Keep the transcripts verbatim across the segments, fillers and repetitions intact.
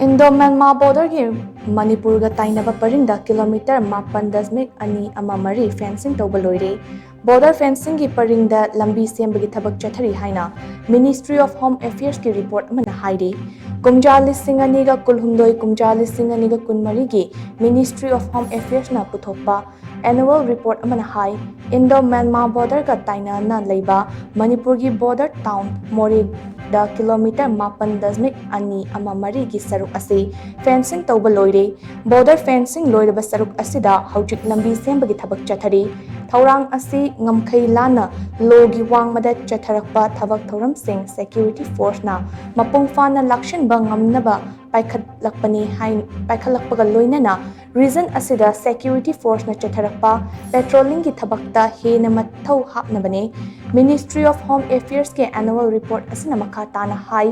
Indo Myanmar ꯕꯣꯔꯗꯔꯒꯤ ꯃꯅꯤꯄꯨꯔꯒ ꯇꯥꯏꯅꯕ ꯄꯔꯤꯡꯗ kilometre ꯃꯥꯄꯟ ꯗꯁꯃꯤꯛ ꯑꯅꯤ ꯑꯃ ꯃꯔꯤ ꯐꯦꯟꯁꯤꯡ ꯇꯧꯕ ꯂꯣꯏꯔꯦ꯫ ꯕꯣꯔꯗꯔ ꯐꯦꯟꯁꯤꯡꯒꯤ ꯄꯔꯤꯡꯗ ꯂꯝꯕꯤ ꯁꯦꯝꯕꯒꯤ ꯊꯕꯛ ꯆꯠꯊꯔꯤ ꯍꯥꯏꯅ Ministry of Home Affairsꯀꯤ ꯔꯤꯄꯣꯔꯠ ꯑꯃꯅ ꯍꯥꯏꯔꯤ꯫ ꯀꯨꯝꯖꯥ ꯂꯤꯁꯤꯡ ꯑꯅꯤꯒ ꯀꯨꯟꯍꯨꯝꯗꯣꯏ, ꯀꯨꯝꯖꯥ ꯂꯤꯁꯤꯡ ꯑꯅꯤꯒ ꯀꯨꯟꯃꯔꯤꯒꯤ Ministry of Home Affairsꯅ ꯄꯨꯊꯣꯛꯄ annual report ꯑꯃꯅ ꯍꯥꯏ, ꯏꯟꯗꯣ ꯃ꯭ꯌꯥꯟꯃꯥꯔ ꯕꯣꯔꯗꯔꯒ ꯇꯥꯏꯅꯅ ꯂꯩꯕ ꯃꯅꯤꯄꯨꯔꯒꯤ ꯕꯣꯔꯗꯔ ꯇꯥꯎꯟ ꯃꯣꯔꯦꯗ ꯀꯤꯂꯣꯃꯤꯇꯔ ꯃꯥꯄꯟ ꯗꯁꯃꯤꯛ ꯑꯅꯤ ꯑꯃ ꯃꯔꯤꯒꯤ ꯁꯔꯨꯛ ꯑꯁꯤ ꯐꯦꯟꯁꯤꯡ ꯇꯧꯕ ꯂꯣꯏꯔꯦ꯫ ꯕꯣꯔꯗꯔ ꯐꯦꯟꯁꯤꯡ ꯂꯣꯏꯔꯕ ꯁꯔꯨꯛ ꯑꯁꯤꯗ ꯍꯧꯖꯤꯛ ꯂꯝꯕꯤ ꯁꯦꯝꯕꯒꯤ ꯊꯕꯛ ꯆꯠꯊꯔꯤ꯫ ꯊꯧꯔꯥꯡ ꯑꯁꯤ ꯉꯝꯈꯩ ꯂꯥꯟꯅ ꯂꯣꯒꯤ ꯋꯥꯡꯃꯗ ꯆꯠꯊꯔꯛꯄ ꯊꯕꯛ ꯊꯧꯔꯝꯁꯤꯡ security forceꯅ ꯃꯄꯨꯡ ꯐꯥꯅ ꯂꯥꯛꯁꯤꯟꯕ ꯉꯝꯅꯕ ꯄꯥꯏꯈꯠꯂꯛꯄꯅꯤ ꯍꯥꯏ-, ꯄꯥꯏꯈꯠꯂꯛꯄꯒ ꯂꯣꯏꯅꯅ region ꯑꯁꯤꯗ security forceꯅ ꯆꯠꯊꯔꯛꯄ patrollingꯒꯤ ꯊꯕꯛꯇ ꯍꯦꯟꯅ ꯃꯊꯧ ꯍꯥꯞꯅꯕꯅꯤ꯫ Ministry of Home Affairsꯀꯤ annual report ꯑꯁꯤꯅ ꯃꯈꯥ ꯇꯥꯅ ꯍꯥꯏ,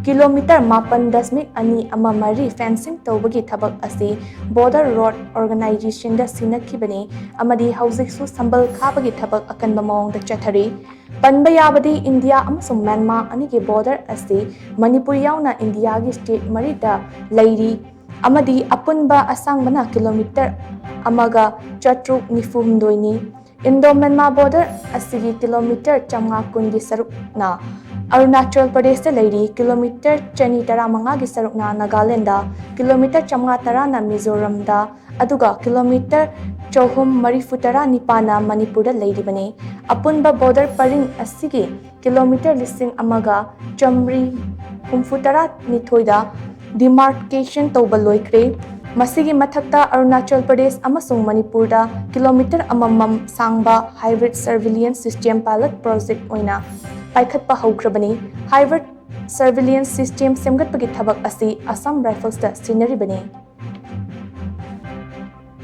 ꯀꯤꯂꯣꯃꯤꯇꯔ ꯃꯥꯄꯟ ꯗꯁꯃꯤꯛ ꯑꯅꯤ ꯑꯃ ꯃꯔꯤ fencing ꯇꯧꯕꯒꯤ ꯊꯕꯛ ꯑꯁꯤ Border Road Organizationꯗ ꯁꯤꯟꯅꯈꯤꯕꯅꯤ ꯑꯃꯗꯤ ꯍꯧꯖꯤꯛꯁꯨ ꯁꯝꯕꯜ ꯈꯥꯕꯒꯤ ꯊꯕꯛ ꯑꯀꯟꯕ ꯃꯑꯣꯡꯗ ꯆꯠꯊꯔꯤ꯫ ꯄꯟꯕ ꯌꯥꯕꯗꯤ, ꯏꯟꯗꯤꯌꯥ ꯑꯃꯁꯨꯡ ꯃ꯭ꯌꯥꯟꯃꯥꯔ ꯑꯅꯤꯒꯤ border ꯑꯁꯤ ꯃꯅꯤꯄꯨꯔ ꯌꯥꯎꯅ ꯏꯟꯗꯤꯌꯥꯒꯤ state ꯃꯔꯤꯗ ꯂꯩꯔꯤ ꯑꯃꯗꯤ ꯑꯄꯨꯟꯕ ꯑꯁꯥꯡꯕꯅ ꯀꯤꯂꯣꯃꯤꯇꯔ ꯑꯃꯒ ꯆꯥꯇ꯭ꯔꯨꯛ ꯅꯤꯐꯨ ꯍꯨꯝꯗꯣꯏꯅꯤ꯫ ꯏꯟꯗꯣ ꯃ꯭ꯌꯥꯟꯃꯥꯔ border ꯑꯁꯤꯒꯤ ꯀꯤꯂꯣꯃꯤꯇꯔ ꯆꯥꯝꯃꯉꯥ ꯀꯨꯟꯒꯤ ꯁꯔꯨꯛꯅ ꯑꯔꯨꯅꯥꯆꯜ ꯄ꯭ꯔꯗꯦꯁꯇ ꯂꯩꯔꯤ, ꯀꯤꯂꯣꯃꯤꯇꯔ ꯆꯅꯤ ꯇꯔꯥꯃꯉꯥꯒꯤ ꯁꯔꯨꯛꯅ ꯅꯥꯒꯥꯂꯦꯟꯗ, ꯀꯤꯂꯣꯃꯤꯇꯔ ꯆꯥꯝꯃꯉꯥ ꯇꯔꯥꯅ ꯃꯤꯖꯣꯔꯥꯝꯗ, ꯑꯗꯨꯒ ꯀꯤꯂꯣꯃꯤꯇꯔ ꯆꯍꯨꯝ ꯃꯔꯤꯐꯨ ꯇꯔꯥ ꯅꯤꯄꯥꯟꯅ ꯃꯅꯤꯄꯨꯔꯗ ꯂꯩꯔꯤꯕꯅꯤ꯫ ꯑꯄꯨꯟꯕ border ꯄꯔꯤꯡ ꯑꯁꯤꯒꯤ ꯀꯤꯂꯣꯃꯤꯇꯔ ꯂꯤꯁꯤꯡ ꯑꯃꯒ ꯆꯥꯃꯔꯤ ꯍꯨꯝꯐꯨ ꯇꯔꯥ ꯅꯤꯊꯣꯏꯗ demarcation ꯇꯧꯕ ꯂꯣꯏꯈ꯭ꯔꯦ꯫ ꯃꯁꯤꯒꯤ ꯃꯊꯛꯇ ꯑꯔꯨꯅꯥꯆꯜ ꯄ꯭ꯔꯗꯦꯁ ꯑꯃꯁꯨꯡ ꯃꯅꯤꯄꯨꯔꯗ ꯀꯤꯂꯣꯃꯤꯇꯔ ꯑꯃꯃꯝ ꯁꯥꯡꯕ hybrid surveillance system pilot project ꯑꯣꯏꯅ ꯄꯥꯏꯈꯠꯄ ꯍꯧꯈ꯭ꯔꯕꯅꯤ꯫ Hybrid surveillance system ꯁꯦꯝꯒꯠꯄꯒꯤ ꯊꯕꯛ ꯑꯁꯤ Assam Riflesꯇ ꯁꯤꯟꯅꯔꯤꯕꯅꯤ꯫